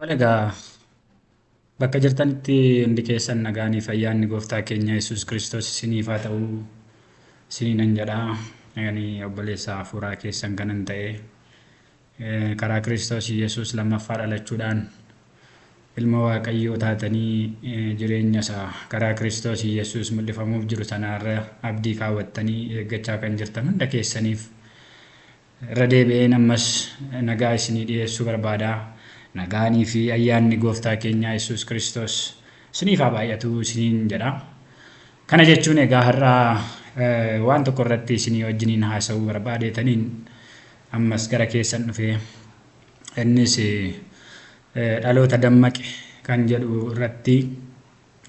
Tole egaa bakka jirtanitti hundi keessan nagaanii fayyaanni gooftaa keenya Yesuus Kiristoos isiniif haa ta'u isiniinan jedha. Ani obboleessa hafuuraa keessan kanan ta'e karaa Kiristoos Yesuus lammaffaa dhalachuudhaan ilma Waaqayyoo taatanii jireenya isaa karaa Kiristoos Yesuus mul'ifamuuf jiru sanaarra abdii kaawwattanii eeggachaa kan jirtan hunda keessaniif irra deebi'een ammas nagaa isinii dhiyeessuu barbaada. Nagaanii fi ayyaanni gooftaa keenyaa Yesuus Kiristoos isiniif haa baay'atu isiniin jedha. Kana jechuun egaa har'a waan tokko irratti isinii wajjiniin haasa'uu barbaadeetaniin ammas gara keessan dhufe. Innis dhaloota dammaqe kan jedhu irratti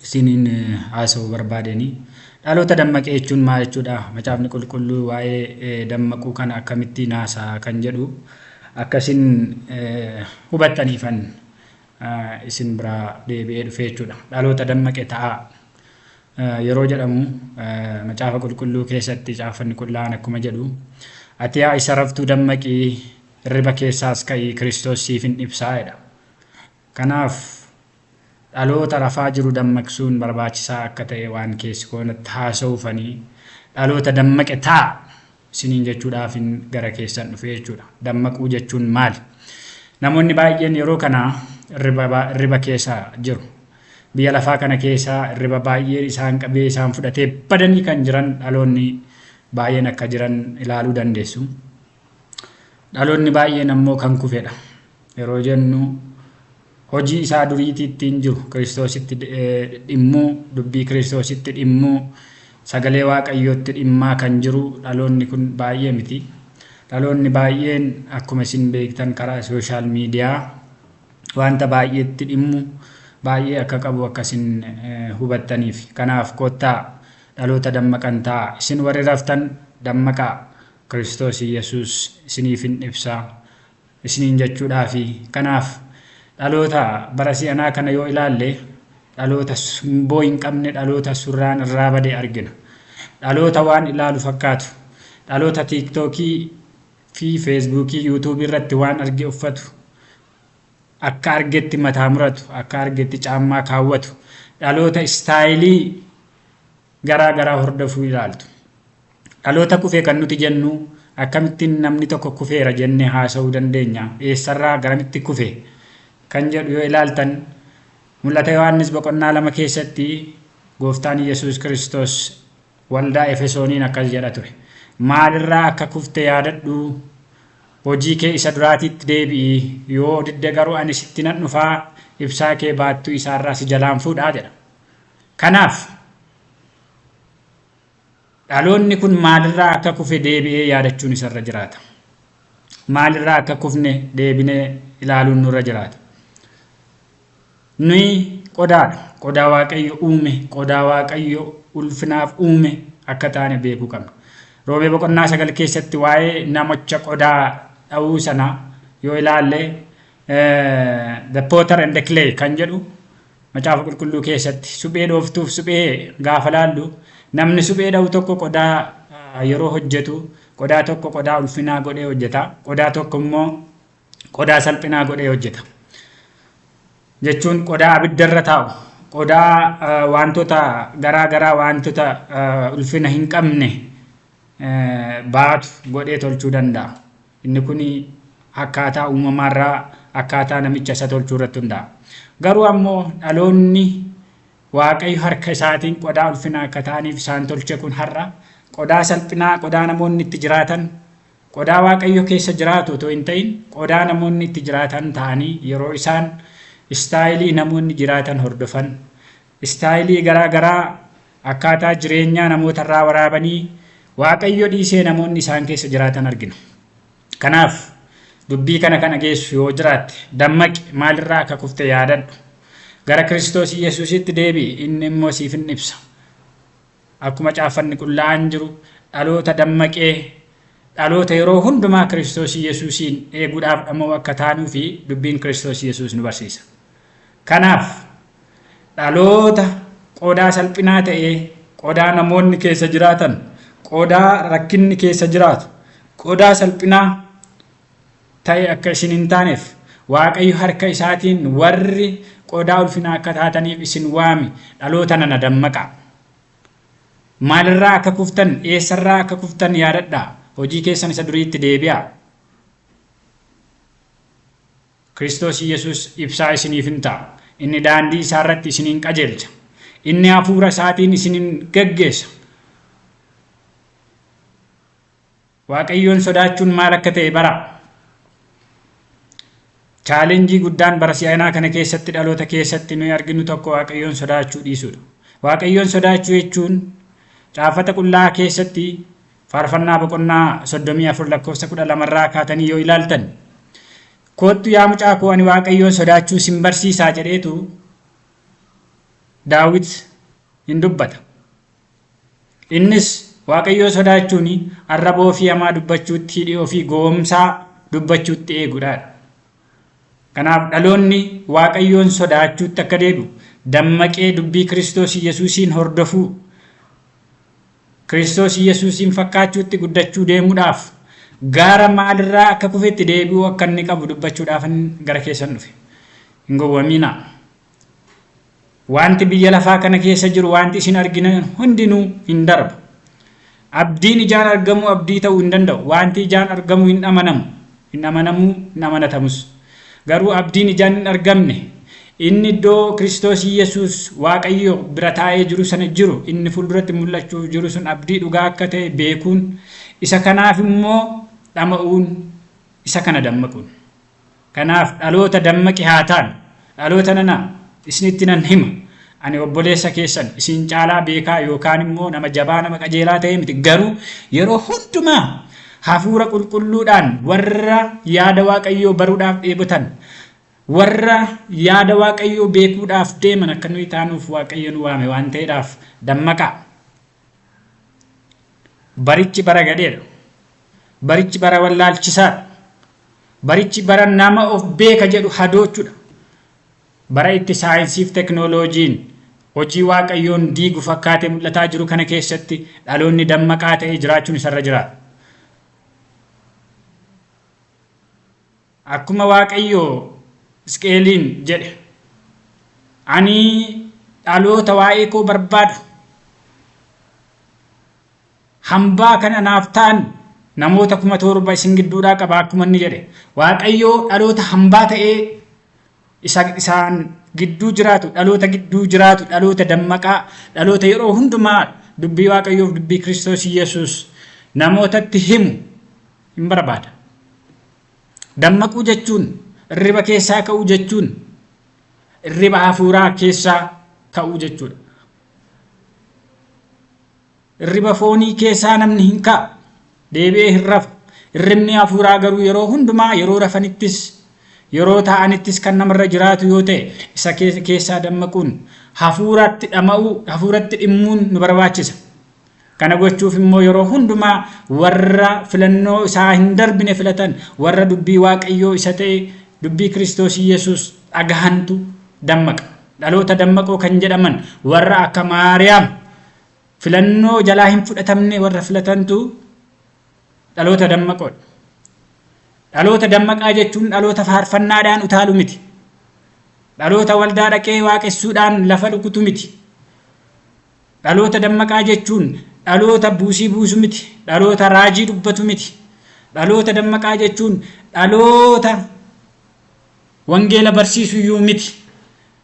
isiniin haasa'uu barbaadeni. Dhaloota dammaqee jechuun maal jechuudha? Macaafni Qulqulluu waa'ee dammaquu kana akkamittiin haasa'a kan jedhu akka isin hubattaniifan isin biraa deebi'ee dhufe jechuudha. Dhaloota dammaqe ta'aa yeroo jedhamu Macaafa Qulqulluu keessatti caaffanni qulqullaa'aan akkuma jedhu, ati yaa isa raftuu dammaqii, hirriba keessaas ka'ii, Kiristoos siif hin ibsaa jedha. Kanaaf dhaloota rafaa jiru dammaqsuun barbaachisaa akka ta'e waan keessi koo natti haasa'uufani dhaloota dammaqe ta'a isiniin jechuudhaafin gara keessan dhufe jechuudha. Dammaquu jechuun maali? Namoonni baay'een yeroo kana hirriba keessa jiru. Biyya lafaa kana keessa hirriba baay'een isaan qabee isaan fudhatee badanii kan jiran dhaloonni baay'een akka jiran ilaaluu dandeessu. Dhaloonni baay'een ammoo kan kufedha. Yeroo jennu hojii isaa duriitii ittiin jiru, Kiristoositti dhimmuu, dubbii Kiristoositti dhimmuu, sagalee Waaqayyootti dhimmaa kan jiru dhaloonni kun baay'ee miti. Dhaloonni baay'een akkuma isin beektan karaa sooshaal miidiyaa wanta baay'eetti dhimmu baay'ee akka qabu akka isin hubattaniif. Kanaaf kottaa dhaloota dammaqan ta'a. Isin warri raftan dammaqaa. Kiristoos Yesuus isiniif hin ibsa isiniin jechuudhaafi. Kanaaf dhaloota bara si'anaa kana yoo ilaalle dhaloota simboo hin qabne, dhaloota surraan irraa bade argina. Dhaloota waan ilaalu fakkaatu, dhaloota tiiktookii fi feesbuukii, yuutuubii irratti waan arge uffatu, akka argetti mataa muratu, akka argetti caammaa kaawwatu, dhaloota istaayilii garaa garaa hordofuu ilaaltu. Dhaloota kufe kan nuti jennu akkamittiin namni tokko kufeera jennee haasa'uu dandeenya? Eessarraa garamitti kufe kan jedhu yoo ilaaltan Mul'ata Yohaannis boqonnaa 2 keessatti Gooftaan Yesuus Kiristoos waldaa Efesooniin akkas jedha ture. Maalirraa akka kufte yaadadhu, hojii kee isa duraatiitti deebi'i, yoo didde garuu ani sitti nan dhufaa, ibsaa kee baattuu isaarraa si jalaan fuudhaa jedha. Kanaaf dhaloonni kun maalirraa akka kufe deebi'ee yaadachuun isarra jiraata. Maalirraa akka kufne deebinee ilaaluun nurra jiraata. Nuyi qodaadha. Qodaa Waaqayyo uume, qodaa Waaqayyo ulfinaaf uume akka taane beekuu qabna. Roomee boqonnaa 9 keessatti waa'ee namicha qodaa dha'uu sana yoo ilaalle, The Potter and the Clay kan jedhu Macaafa Qulqulluu keessatti suphee dhooftuuf suphee gaafa laallu, namni suphee dha'u tokko qodaa yeroo hojjetu qodaa tokko qodaa ulfinaa godhee hojjeta, qodaa tokko immoo qodaa salphinaa godhee hojjeta. Jechuun qodaa abiddarra taa'u, qodaa wantoota garaa garaa, wantoota ulfina hin qabne baatu godhee tolchuu danda'a. Inni kun akkaataa uumamaarraa akkaataa namicha isa tolchuu irratti hundaa'a. Garuu ammoo dhaloonni Waaqayyo harka isaatiin qodaa ulfinaa akka ta'aniif isaan tolche kun har'a qodaa salphinaa, qodaa namoonni itti jiraatan, qodaa Waaqayyo keessa jiraatu otoo hin ta'in qodaa namoonni itti jiraatan ta'anii yeroo isaan istaayilii namoonni jiraatan hordofan, istaayilii garaa garaa akkaataa jireenyaa namootarraa waraabanii Waaqayyo dhiisee namoonni isaan keessa jiraatan argina. Kanaaf dubbii kana kan dhageessu yoo jiraatte dammaqi, maalirraa akka kufte yaadadhu. Gara Kiristoos Yesuusitti deebi'i, inni immoo siif hin ibsa. Akkuma caaffanni qullaa'aan jiru dhaloota dammaqee, dhaloota yeroo hundumaa Kiristoos Yesuusiin eeguudhaaf dhama'u akka taanuu fi dubbiin Kiristoos Yesuus nu barsiisa. Kanaaf dhaloota qodaa salphinaa ta'ee, qodaa namoonni keessa jiraatan, qodaa rakkinni keessa jiraatu, qodaa salphinaa ta'e akka isin hin taaneef Waaqayyo harka isaatiin warri qodaa ulfinaa akka taataniif isin waame dhaloota nana dammaqaa. Maalirraa akka kuftan, eessarraa akka kuftan yaadadhaa. Hojii keessan isa duriitti deebi'aa. Kiristoos Yesuus ibsaa isiniif hin ta'a. Inni daandii isaa irratti isiniin qajeelcha. Inni hafuura isaatiin isinin gaggeessa. Waaqayyoon sodaachuun maal akka ta'e baraa. Challenge guddaan bara si'anaa kana keessatti dhaloota keessatti nuyi arginu tokko Waaqayyoon sodaachuu dhiisuudha. Waaqayyoon sodaachuu jechuun caafata qullaa keessatti Faarfannaa boqonnaa 34 lakkoofsa 12 irraa kaatanii yoo ilaaltan, "Koottu yaa mucaa koo, ani Waaqayyoon sodaachuu sin barsiisaa" jedheetu Daawit hin dubbata. Innis Waaqayyoon sodaachuun arraba ofii hamaa dubbachuutti, hidhii ofii gowwomsaa dubbachuutti eeguudhaadha. Kanaaf dhaloonni Waaqayyoon sodaachuutti akka deebi'u, dammaqee dubbii Kiristoos Yesuusiin hordofuu, Kiristoos Yesuusiin fakkaachuutti guddachuu deemuudhaaf gaara maalirraa akka kufetti deebi'uu akka inni qabu dubbachuudhaafan gara keessan dhufe. Hin gowwamiinaa. Wanti biyya lafaa kana keessa jiru, wanti isin arginan hundinuu hin darba. Abdiin ijaan argamu abdii ta'uu hin danda'u. Wanti ijaan argamu hin amanamu. Hin amanamuu, hin amanatamus. Garuu abdiin ijaan hin argamne, inni iddoo Kiristoos Yesuus Waaqayyo bira taa'ee jiru sana jiru, inni fuulduratti mul'achuuf jiru sun abdii dhugaa akka ta'e beekuun, isa kanaaf immoo dhama'uun, isa kana dammaquun. Kanaaf dhaloota dammaqi haa taanu. Dhaloota nana, isinitti nan hima. Ani obboleessa keessan isin caalaa beekaa yookaan immoo nama jabaa, nama qajeelaa ta'e miti. Garuu yeroo hundumaa hafuura qulqulluudhaan warra yaada Waaqayyoo baruudhaaf dheebotan, warra yaada Waaqayyoo beekuudhaaf deeman akka nuyi taanuuf Waaqayyo nu waame waan ta'eedhaaf dammaqaa. Barichi bara gadheedha. Barichi bara wallaalchisaadha. Barichi bara nama of beeka jedhu hadoochudha. Bara itti saayinsiif teknooloojiin hojii Waaqayyoon diigu fakkaatee mul'ataa jiru kana keessatti dhaloonni dammaqaa ta'ee jiraachuun isarra jiraata. Akkuma Waaqayyo Hisqi'eeliin jedhe, "Ani dhaloota waa'ee koo barbaadu, hambaa kan anaaf ta'an namoota 7,000 isin gidduudhaa qaba" akkuma inni jedhe. Waaqayyo dhaloota hambaa ta'ee isa isaan gidduu jiraatu, dhaloota gidduu jiraatu, dhaloota dammaqaa, dhaloota yeroo hundumaa dubbii Waaqayyoof dubbii Kiristoos Yesuus namootatti himu hin barbaada. Dammaquu jechuun irriba keessaa ka'uu jechuun irriba hafuuraa keessaa ka'uu jechuudha. Irriba foonii keessaa namni hin ka'a. Deebi'ee hin rafu. Irribni hafuuraa garuu yeroo hundumaa, yeroo rafanittis yeroo taa'anittis kan namarra jiraatu yoo ta'e, isa keessaa dammaquun hafuuratti dhama'uu, hafuuratti dhimmuun nu barbaachisa. Kana gochuuf immoo yeroo hundumaa warra filannoo isaa hin darbine filatan, warra dubbii Waaqayyoo isa ta'e dubbii Kiristoos Yesuus dhagahantu dammaqa. Dhaloota dammaqoo kan jedhaman warra akka Maariyaam filannoo jalaa hin fudhatamne warra filatantu dhaloota dammaqoodha. Dhaloota dammaqaa jechuun dhaloota faarfannaadhaan utaalu miti. Dhaloota waldaa dhaqee waaqessuudhaan lafa rukutu miti. Dhaloota dammaqaa jechuun dhaloota buusii buusu miti. Dhaloota raajii dubbatu miti. Dhaloota dammaqaa jechuun dhaloota wangeela barsiisu iyyuu miti.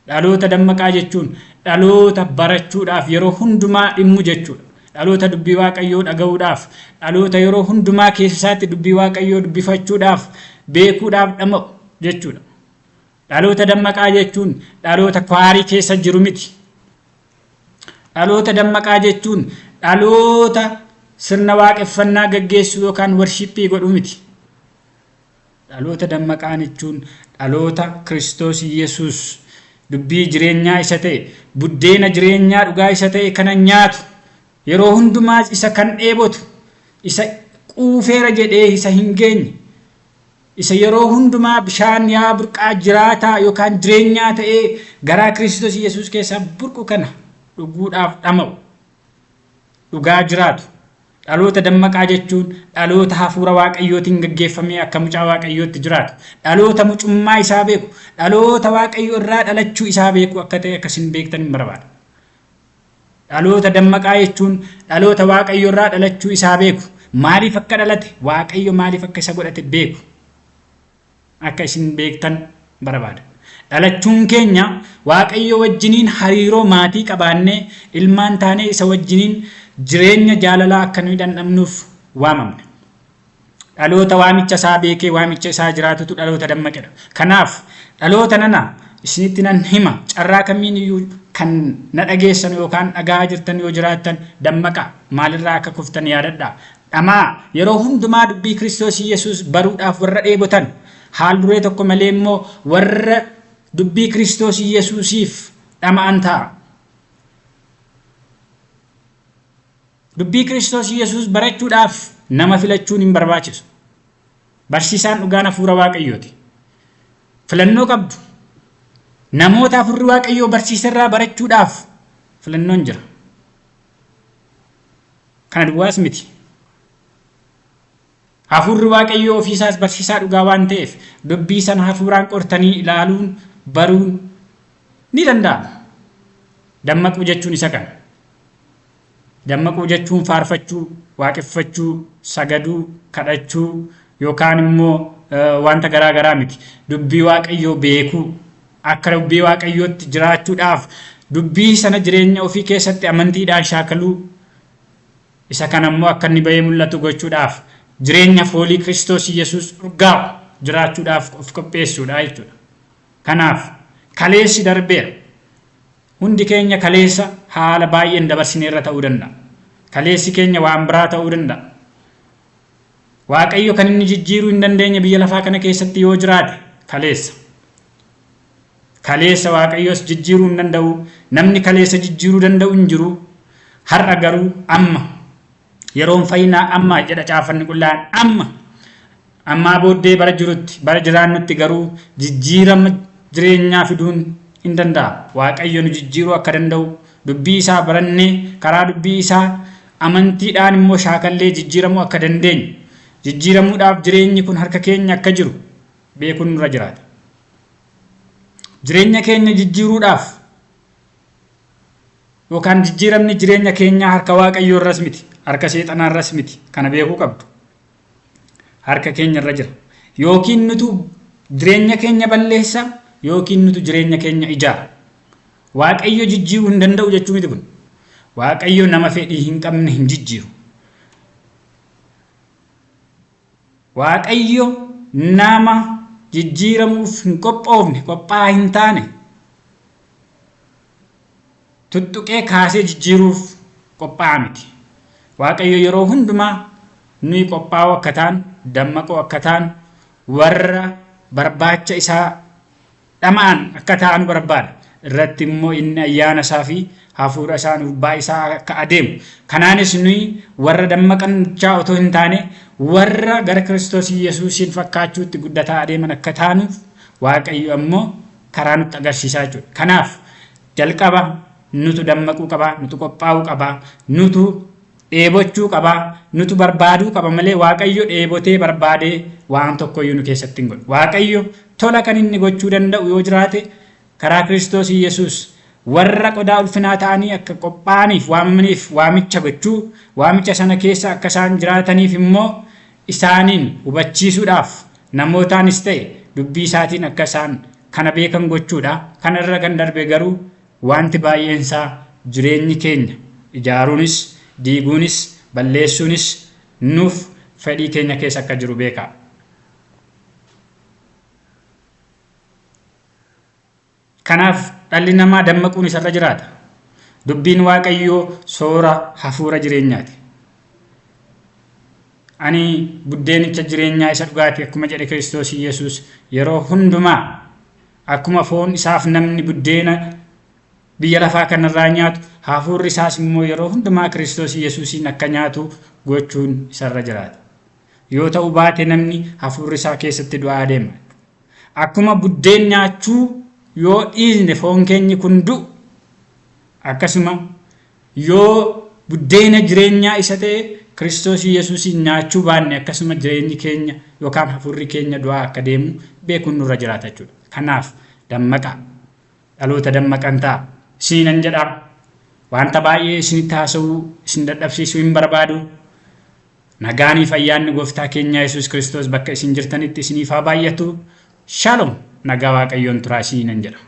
Dhaloota dammaqaa jechuun dhaloota barachuudhaaf yeroo hundumaa dhimmu jechuudha. Dhaloota dubbii Waaqayyoo dhaga'uudhaaf, dhaloota yeroo hundumaa keessa isaatti dubbii Waaqayyoo dubbifachuudhaaf, beekuudhaaf dhama'u jechuudha. Dhaloota dammaqaa jechuun dhaloota kwaarii keessa jiru miti. Dhaloota dammaqaa jechuun dhaloota sirna waaqeffannaa gaggeessuu yookaan worship godhu miti. Dhaloota dammaqaa jechuun dhaloota Kiristoos Yesuus dubbii jireenyaa isa ta'e, buddeena jireenyaa dhugaa isa ta'e kana nyaatu, yeroo hundumaas isa kan dheebotu, isa quufeera jedhee isa hin geenye, isa yeroo hundumaa bishaan yaa burqaa jiraataa yookaan jireenyaa ta'ee garaa Kiristoos Yesuus keessaa burqu kana dhuguudhaaf dhama'u, dhugaa jiraatu. Dhaloota dammaqaa jechuun dhaloota hafuura Waaqayyootiin gaggeeffamee akka mucaa Waaqayyootti jiraatu, dhaloota mucummaa isaa beeku, dhaloota Waaqayyo irraa dhalachuu isaa beeku akka ta'e akka isin beektan hin barbaada. Dhaloota dammaqaa jechuun dhaloota Waaqayyo irraa dhalachuu isaa beeku, maaliif akka dhalate, Waaqayyo maaliif akka isa godhate beeku akka isin beektan barbaada. Dhalachuun keenya Waaqayyo wajjiniin hariiroo maatii qabaannee ilmaan taanee isa wajjiniin jireenya jaalalaa akka nuyi dhandhamnuuf waamamne. Dhaloota waamicha isaa beekee waamicha isaa jiraatutu dhaloota dammaqedha. Kanaaf dhaloota nana isinitti nan hima carraa kamiin iyyuu kan na dhageessan yookaan dhaga'aa jirtan yoo jiraattan dammaqaa maalirraa akka kuftan yaadadhaa. Dhamaa yeroo hundumaa dubbii Kiristoos Yesuus baruudhaaf warra dheebotan haal duree tokko malee immoo warra dubbii Kiristoos Yesuusiif dhama'an ta'a. Dubbii Kiristoos Yesuus barachuudhaaf nama filachuun hin barbaachisu. Barsiisaan dhugaan hafuura Waaqayyooti. Filannoo qabdu. Namoota hafuurri Waaqayyoo barsiiserraa barachuudhaaf filannoon jira. Kana duwwaas miti. Hafuurri Waaqayyoo ofiisaas barsiisaa dhugaa waan ta'eef dubbii sana hafuuraan qortanii ilaaluun baruun ni danda'ama. Dammaquu jechuun isa kana. Dammaquu jechuun faarfachuu, waaqeffachuu, sagaduu, kadhachuu yookaan immoo wanta garaa garaa miti. Dubbii Waaqayyoo beekuu, akka dubbii Waaqayyootti jiraachuudhaaf dubbii sana jireenya ofii keessatti amantiidhaan shaakaluu, isa kana immoo akka inni bahee mul'atu gochuudhaaf jireenya foolii Kiristoos Yesuus urgaa'u jiraachuudhaaf of qopheessuudha jechuudha. Kanaaf kaleessi darbeera. Hundi keenya kaleessa haala baay'een dabarsineerra ta'uu danda'a. Kaleessi keenya waan biraa ta'uu danda'a. Waaqayyo kan inni jijjiiruu hin dandeenye biyya lafaa kana keessatti yoo jiraate kaleessa. Kaleessa Waaqayyos jijjiiruu hin danda'u. Namni kaleessa jijjiiruu danda'u hin jiru. Har'a garuu amma yeroon fayyinaa amma jedha caaffanni qullaan amma. Ammaa booddee bara jirutti, bara jiraannutti garuu jijjiirama jireenyaa fiduun in danda'ama. Waaqayyo nu jijjiiruu akka danda'u dubbii isaa barannee karaa dubbii isaa amantiidhaan immoo shaakallee jijjiiramuu akka dandeenyu, jijjiiramuudhaaf jireenyi kun harka keenya akka jiru beekuun nurra jiraata. Jireenya keenya jijjiiruudhaaf yookaan jijjiiramni jireenya keenyaa harka Waaqayyoo irras miti, harka seexanaa irras miti. Kana beekuu qabdu. Harka keenya irra jira. Yookiin nutu jireenya keenya balleessa yookiin nutu jireenya keenya ijaara. Waaqayyo jijjiiruu hin danda'u jechuu miti kun. Waaqayyo nama fedhii hin qabne hin jijjiiru. Waaqayyo nama jijjiiramuuf hin qophoofne, qophaa'aa hin taane tuttuqee kaasee jijjiiruuf qophaa'aa miti. Waaqayyo yeroo hundumaa nuyi qophaa'oo akka taanu, dammaqoo akka taanu, warra barbaacha isaa dhama'an akka taanu barbaada. Irratti immoo inni ayyaana isaa fi hafuura isaa nuuf baay'isaa akka adeemu. Kanaanis nuyi warra dammaqan bichaa otoo hin taane warra gara Kiristoos Yesuusiin fakkaachuutti guddataa adeeman akka taanuuf Waaqayyo ammoo karaa nutti agarsiisaa jechuudha. Kanaaf jalqaba nutu dammaquu qaba, nutu qophaa'uu qaba, nutu dheebochuu qaba, nutu barbaaduu qaba malee Waaqayyo dheebotee barbaadee waan tokkoyyuu nu keessatti hin godhu. Waaqayyo tola kan inni gochuu danda'u yoo jiraate karaa Kiristoos Yesuus warra qodaa ulfinaa ta'anii akka qophaa'aniif waamamaniif waamicha gochuu, waamicha sana keessa akka isaan jiraataniif immoo isaaniin hubachiisuudhaaf namootaanis ta'e dubbii isaatiin akka isaan kana beekan gochuudha. Kana irra kan darbe garuu wanti baay'een isaa jireenyi keenya ijaaruunis, diiguunis, balleessuunis nuuf fedhii keenya keessa akka jiru beekaa. Kanaaf dhalli namaa dammaquun isarra jiraata. Dubbiin Waaqayyoo soora hafuura jireenyaati. Ani buddeenicha jireenyaa isa dhugaati akkuma jedhe Kiristoos Yesuus yeroo hundumaa akkuma foon isaaf namni buddeena biyya lafaa kanarraa nyaatu hafuurri isaas immoo yeroo hundumaa Kiristoos Yesuusiin akka nyaatu gochuun isarra jiraata. Yoo ta'uu baate namni hafuurri isaa keessatti du'aa deema. Akkuma buddeen nyaachuu yoo dhiisne foon keenyi kun du'u akkasuma yoo buddeena jireenyaa isa ta'e Kiristoos Yesuusiin nyaachuu baanne akkasuma jireenyi keenya yookaan hafuurri keenya du'aa akka deemu beekuun nurra jiraata jechuudha. Kanaaf dammaqaa. Dhaloota dammaqan ta'a. Isiniinan jedha. Wanta baay'ee isinitti haasa'uu isin dadhabsiisuu hin barbaadu. Nagaanii fi ayyaanni gooftaa keenya Yesuus Kiristoos bakka isin jirtanitti isiniif haa baay'atu. Shalom! Nagaa Waaqayyoon turaa isiniinan jedha.